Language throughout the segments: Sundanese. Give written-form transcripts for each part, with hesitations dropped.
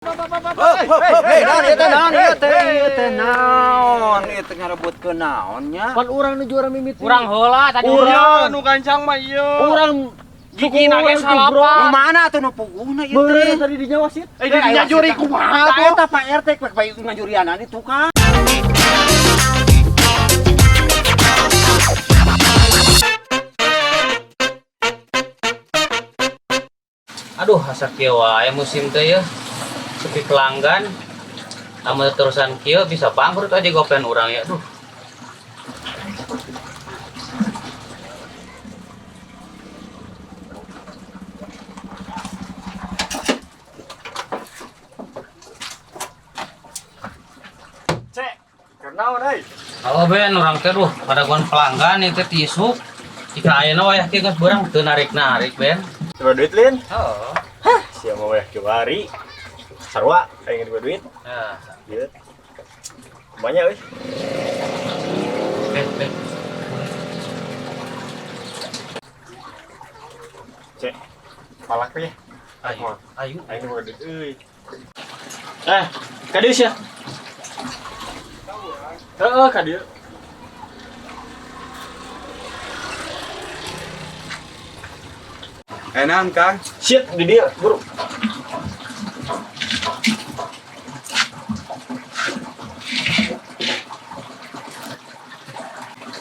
Hei, naon ieu teh, naon ieu teh, ieu teh naon ieu teh ngarebutkeun naon nya? Pan urang nu juara mimiti. Urang heula tadi. Urang. Nu gancang mah ieu. Urang Gigi na ge urang salapan. Nu mana atuh nu puguhna ieu Beureuh teh? tadi dinya wasit. Eh, dinya juri kumaha Tah tuh? eta Pak RT pek bae ngajurianan itu kan. Aduh, asa kieu wae musim teh ya. Sepi pelanggan. Lamun terusan kieu bisa bangkrut aja gopen urang ya. Aduh. Cek, kenaon euy? Halo Ben, urang teh duh padaguan pelanggan ieu teh tisuk. Jika ayeuna wayah kieu geus beurang teu narik-narik Ben. Coba duit lin. Heeh. Sia mah weh kiwari. Sarua aing dua duit. Nah, Ieu. Banyak euy. Ben, Ben. Cek. Palak ya. Ayo, ayo. Aing dua duit euy. Eh, ka dieu sia. Heeh, ka dieu. Eh naon Kang? Shit, di dieu, buru.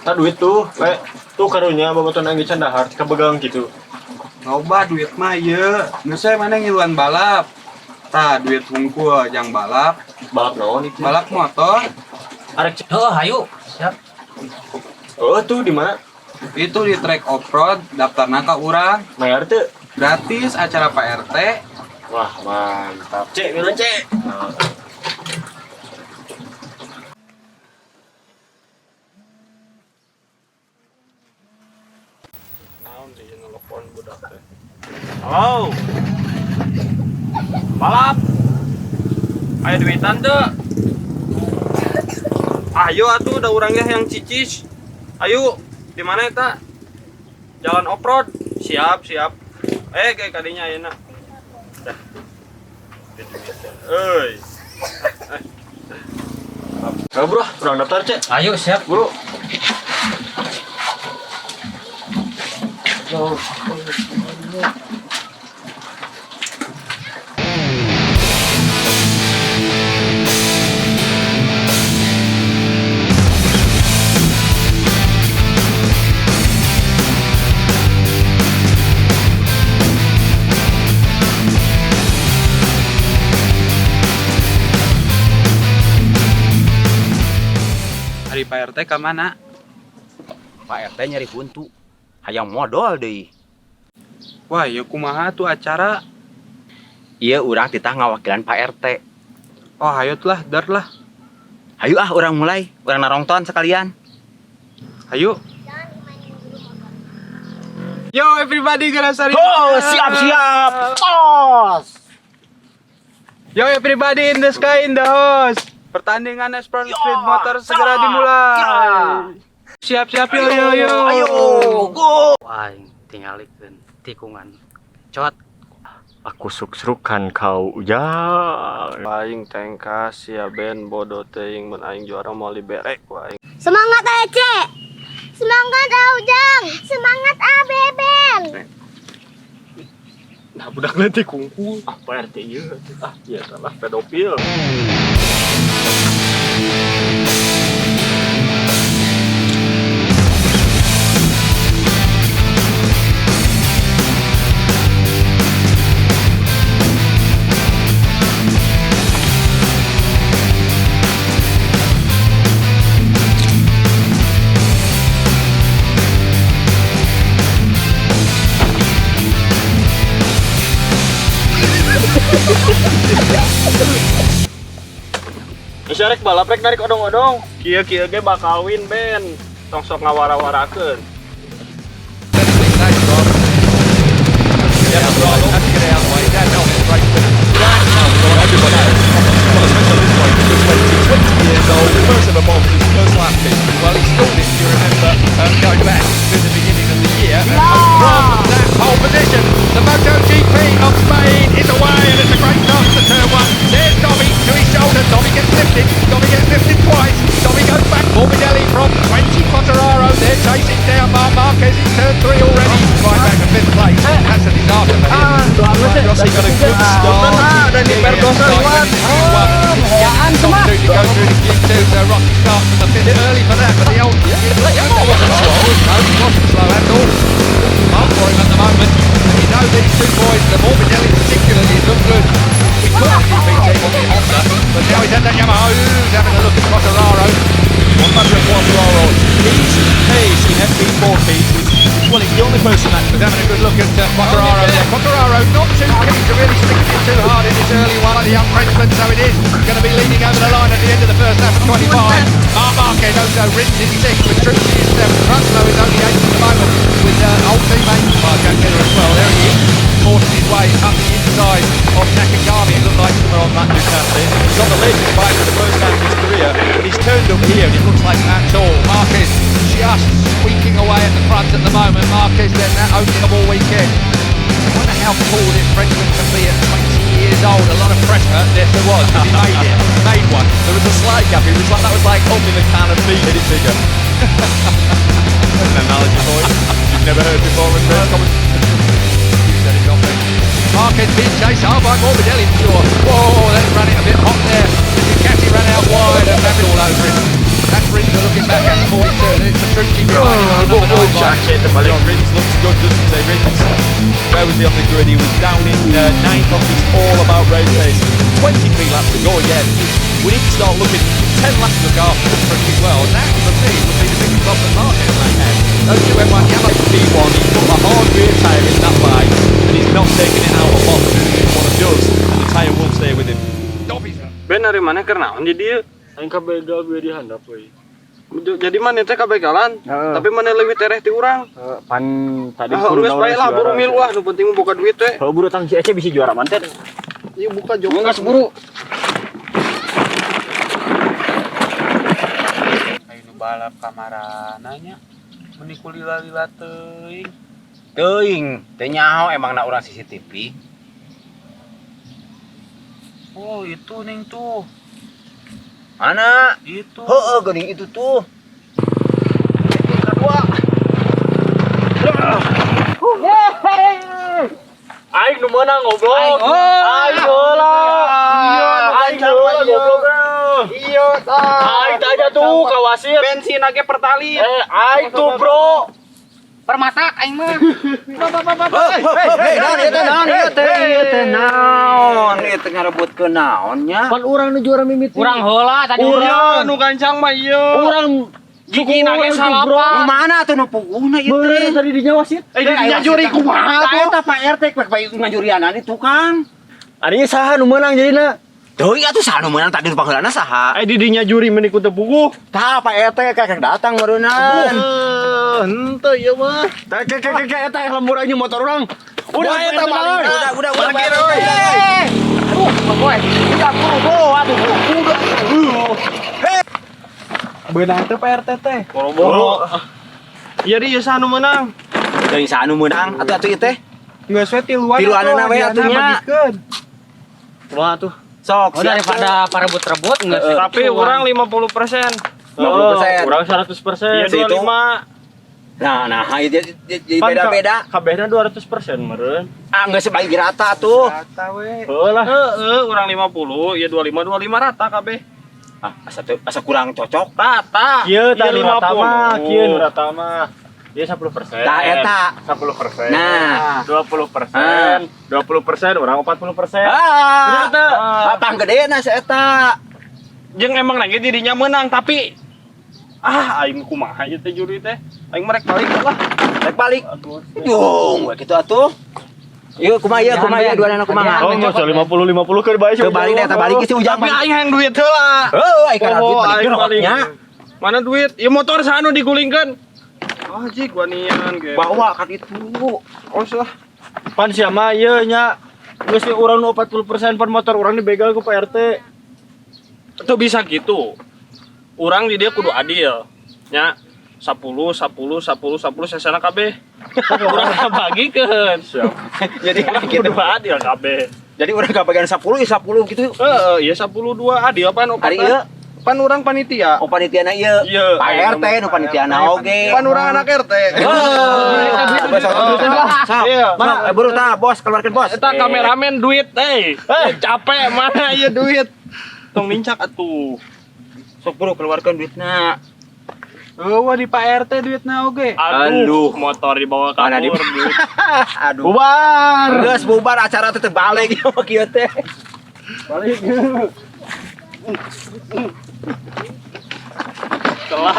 Tah duit tuh, we. Tuh karunya babaton aing can dahar kabegang gitu. Loba duit mah ieu. Geus we mana ngiluan balap. Tah duit hungkul jang balap, Balap naon itu? balap motor. Arek cek. Heeh, ayo. Siap. Oh, tuh di mana? Itu di trek off-road, daftarna ka urang. Bayar teu? Gratis acara Pak RT. Wah, mantap. Cek, minum cek. Naon sih nelpon budak teh. Halo. Balap. Aya duitan teu? Ayo atuh da urang ge yang cicis. Ayo, di mana eta? Jalan off-road. Siap, siap. Eh, kayak kadinya ayeuna. Dah. Euy. Ayo bro, urang daftar cek. Ayo, siap. Bro. Ari Pak RT ka mana? Pak RT nyari huntu. Hayang modal deui. Wah, ieu kumaha tuh acara? Ieu urang titah ngawakilan Pak RT. Oh, hayu lah, dar lah. Hayu ah urang mulai, urang narongton sekalian. Hayu. Yo everybody geura sari. Oh, siap siap. Tos. Yo everybody in the sky in the house. Pertandingan Espro Street Motor segera dimulai. Siap-siap yo yo yo. Ayo, go. Wah, aing tingalikeun tikungan. Cot. Aku suk-srukan kau ujang. Aing tengkas ya Ben bodoh teuing mun aing juara moal dibere ku aing. Semangat Ece. Semangat Ujang. Semangat Beben. Nah, budak nanti kungkul. Ah, Pak RT ieu. Ah, iya salah pedofil. Geus rek balap rek narik odong-odong. Kieu-kieu ge bakal win Ben. Tong sok ngawara-warakeun. Well, he stalled it, if you remember, going back to the beginning of the year. And from that pole position, the MotoGP of Spain is away, and it's a great start to turn one. Rossi got a good start. Dani Pedrosa liwat. Jangan semua. To go through the Q2, so Rossi starts from the fifth early for that, but the old Yamaha wasn't slow. No, he wasn't slow at all. Mark for him at the moment. And you know these two boys, the Morbidelli particularly, look good. We put the GP team on the Honda, but now he's at that Yamaha. Who's having a look at Quartararo. One matter of Quartararo, his pace in FP14 was, well, he's the only person that Was having a good look at Quartararo there. Quartararo not too keen to really stick it in too hard in this early one, the young Frenchman, so it is going to be leading over the line at the end of the first lap at 25. Marc Marquez also Rins in sixth, Petrucci in seventh, Crutchlow is only eighth at the moment with old teammate Jack Miller as well. There he is, forcing his way up the inside of Nakagami. It looked like on that Ducati. He's on the latest bike for the first time in his career, but he's turned up here and it looks like at all. Marquez just squeaking away at the front at the moment. Marquez then that opening of all weekend. I wonder how cool this Frenchman can be at 20 years old. A lot of pressure. Yes, there was, because he made it. Made one. There was a slight gap. It was like that was like opening a can of meat. Made it bigger. That's an analogy for you. You've never heard before in race commentary. You said it, not me. Marquez being chased hard by Morbidelli. Sure. Whoa, that's running a bit hot there. Ducati ran out wide and that's all over him. That's Rins looking back at 42. Then it's Petrucci behind him on the number 9 bike. John Rins looks good, doesn't he? Rins, where was he on the grid? He was down in ninth off his all about race pace. 23 laps to go again. We need to start looking 10 laps Look after them pretty well. And that, for me, would be the biggest problem Marquez may have. Those two M1 Yamaha P1, he put a hard rear tyre in that bike and he's not taking it out of bottom. One does, and the tyre will stay with him. Dobby's Ben ari maneh keur naon di dieu? Aing kabegal gue di handap we. Jadi maneh teh kabegalan, Heeh. tapi maneh leuwih tereh ti urang. Pan tadi Ah, geus bae lah buru milu lah, nu penting mah boga duit we. Kalau buru tang si Ece bisa juara manten. Ieu buka jok. Geus buru. Ayo nu balap kamarana nya. Meni ku lila-lila teuing. Teuing, teu nyaho emang na urang CCTV. Oh, itu ning tuh. Mana? Itu. Heeh, geuning itu tuh. Kedua. Aing nu meunang goblok. Aing heula. Aing heula goblok. Iya, tah. Aing tanya tuh ka wasit. Bensin ge pertalit. Eh, aing tuh bro. Permatak aing mah. Hei, naon ieu teh naon ieu teh ieu teh naon ieu teh ngarebutkeun naon nya? Pan urang nu juara mimiti. Urang heula tadi. Iya, nu gancang mah ieu. Urang Gigi nage Nu salapan. mana atuh nu puguhna ieu bener teh? tadi di wasit. Eh, di juri kumaha Tah tuh? eta Pak RT pek bae ngajurianan itu Kang. Ari saha nu meunang jadina? Teuing atuh saha nu meunang tadi nu pangheulana saha? Eh, di dinya juri meni ku teu puguh. Tah Pak RT kakek datang meureunnan. Henteu ieu mah. Teh ke ke ke eta lembur aja motor urang. Udah eta balik. Udah udah udah. Aduh, boy. Udah buru buru aduh udah. Beunang teh Pak RT teh. Boro-boro. Iya di ieu saha nu meunang? Teuing saha nu meunang atuh atuh ieu teh? Geus we tiluan. Tiluanana atuh, we hadiahna atuh nya. bagikeun. Kumaha tuh? Sok Oh, daripada parebut-rebut geus. Tapi urang 50%. 50%. Urang 100%. Iya Si itu. 25. Nah, nah, ieu jadi beda-beda. Kabehna 200% meureun. Ah, geus bagi rata tuh. Rata we. Heuh lah. Heeh, urang 50, ieu 25 25 rata kabeh. Ah, asa teu asa kurang cocok. Rata. Kieu tah Ieu nu rata mah, 50. kieu nu rata mah. Ieu 10%. Tah eta. 10%. Nah. 20%, 20%, urang 40%. Ah, Bener teu? Apang gedena si eta. Jeung emang lagi dirinya menang tapi ah aing kumaha ieu teh juri teh. Aing merek balik lah. Rek balik. Yung, we kitu atuh. Ieu kumaha ieu kumaha ieu duanana kumaha? Oh, nggak usah 50 50 keur bae Teu balik deh, eta balik si Ujang. Tapi aing hayang duit heula. Heuh, aing kana duit Oh, balik aing balik. nya. Mana duit? Ya motor sanu digulingkeun. Ah, jig wanian ge. Bawa kan itu. Oh, lah. Pan sia mah ieu nya geus we urang nu 40% pan motor urang dibegal ku Pak RT. Itu bisa gitu. Urang di dia kudu adil. Nya 10 10 10 10 sesana kabeh. Urang bagikeun. Siap. Jadi Urang gitu. kudu adil kabeh. Jadi urang kabagian 10 ya 10 gitu. Heeh, ya 10 2 adil pan Ari ieu Pan urang panitia. oh panitiana ieu. Iya. Pak RT nu panitiana oge. Pan urang anak RT. Heuh. Sok. Iya. Mana? Eh, buru tah, bos, keluarkan bos. Eta kameramen duit eh. Capek mana ieu duit. Tong nincak atuh. Sok buru keluarkan duitna. Oh, wah di Pak RT duitna oge. Aduh, motor dibawa Mana kabur duit. Aduh. Bubar. Geus bubar acara teh balik ieu mah kieu teh. Balik. Telah.